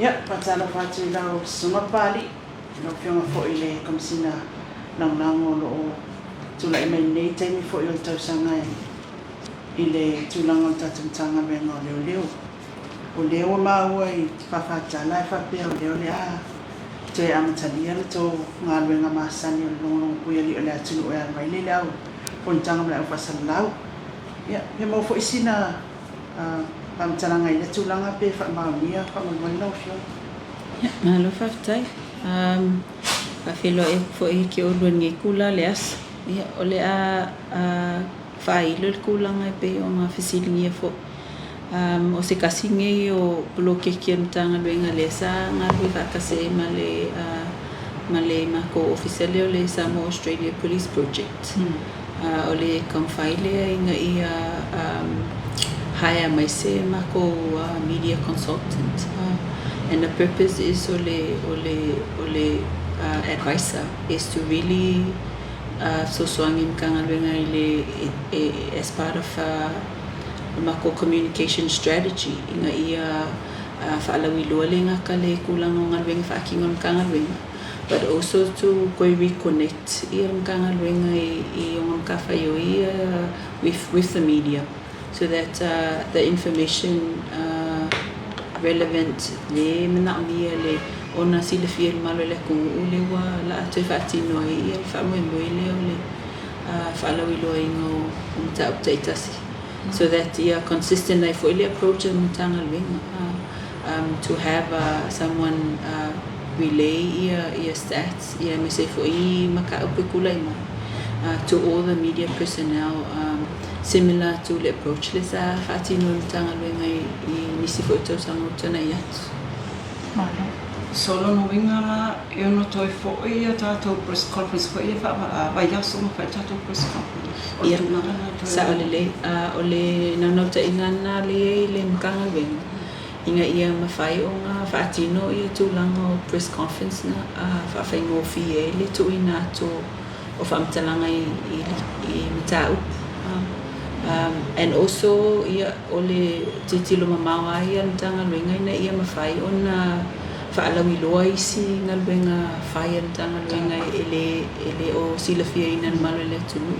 Ia, faatalofa atu i lau Susuga Papalii, lau Afioga foi i le Komesina Lagolago o lo o tulai mai lenei taimi foi o le tausaga i le tulaga o le tatou Matagaluega o Leoleo. O lea ua maua i faafatala e faapea o lea o le a toe amatalia le tou galuega masani o le logologo puialii o le atunuu e alu ai le au fonotaga ma le au faasalalau. Ia, pe maua foi sina faamatalaga i lea tulaga pe faamaonia faamolemole lau Afioga. Ia, malo faafetai. Faafeiloai atu foi ia te oulua i lenei itula o le aso. Ia, o le a faailo le tulaga e pei ona fesiligia foi. O se tasi lenei o poloketi a le Matagaluega lea sa galulue faatasi ai ma le matou ofisa lea o le Samoa Australia Police Project. O le taumafai lea ina ia hire mai se matou media consultant. And the purpose is o le advisor is to really fesoasoani i le Matagaluega i le as part of matou communication strategy ina ia faalauiloa le gata le tulaga o galuega faatino a le Matagaluega, but also to toe reconnect ia le Matagaluega i ona matafaioi ia with the media so that the information relevant le manaomia le ona silafia e le mamalu o le atunuu le ua laa toe faatino ai ia le faamoemoe lea o le faalauiloaina o mataupu taitasi, so that ia consistent ai foi le approach a le Matagaluega to have someone relay ia stats ia aemaise ai foi mataupu e tulai mai to all the media personnel, similar to le approach le sa faatino e le Matagaluega i nisi foi o tausaga ua tuanai atu. Malo. So lona uiga la e ono toe foi ia tatou press conference foi e faavaiaso ma fai tatou press conference. O le Ia, tulaga na toe sao lelei. O le naunautaiga lena lea i le Matagaluega ina ia mafai ona faatino ia tulaga o press conference na faafaigofie ai le tuuina atu o faamatalaga i mataupu. And also ia o le tilotilo mamao lava ia a le Matagaluega ina ia mafai ona faalauiloa isi galuega fai a le Matagaluega e le o silafiaina e le mamalu o le atunuu.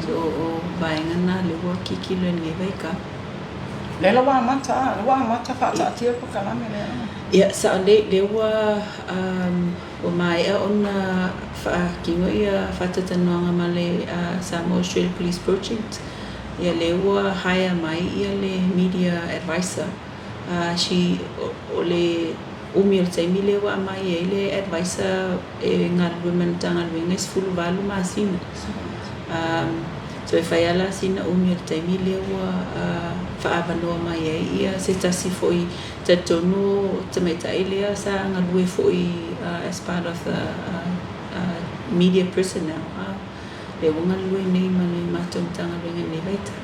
So o vaega na lea ua tilotilo i lenei vaitau. Lea la ua amata, lea ua amata faataatia le polokalame lea. Ia, sao lelei, lea ua maea ona faatino ia faataitanoaga ma le Samoa Australia Police Project. Ia, lea ua hire mai ia le media advisor. She o le umi o le taimi lea ua aumai ai le advisor e galulue ma le Matagaluega e 18 masina. So e fai lava la sina umi o le taimi lea ua faaavanoa mai ai ia se tasi foi talitonu tamaitai lea sa galue foi as part of the media personnel lea ua galulue nei ma le matou Matagaluega i lenei vaitau.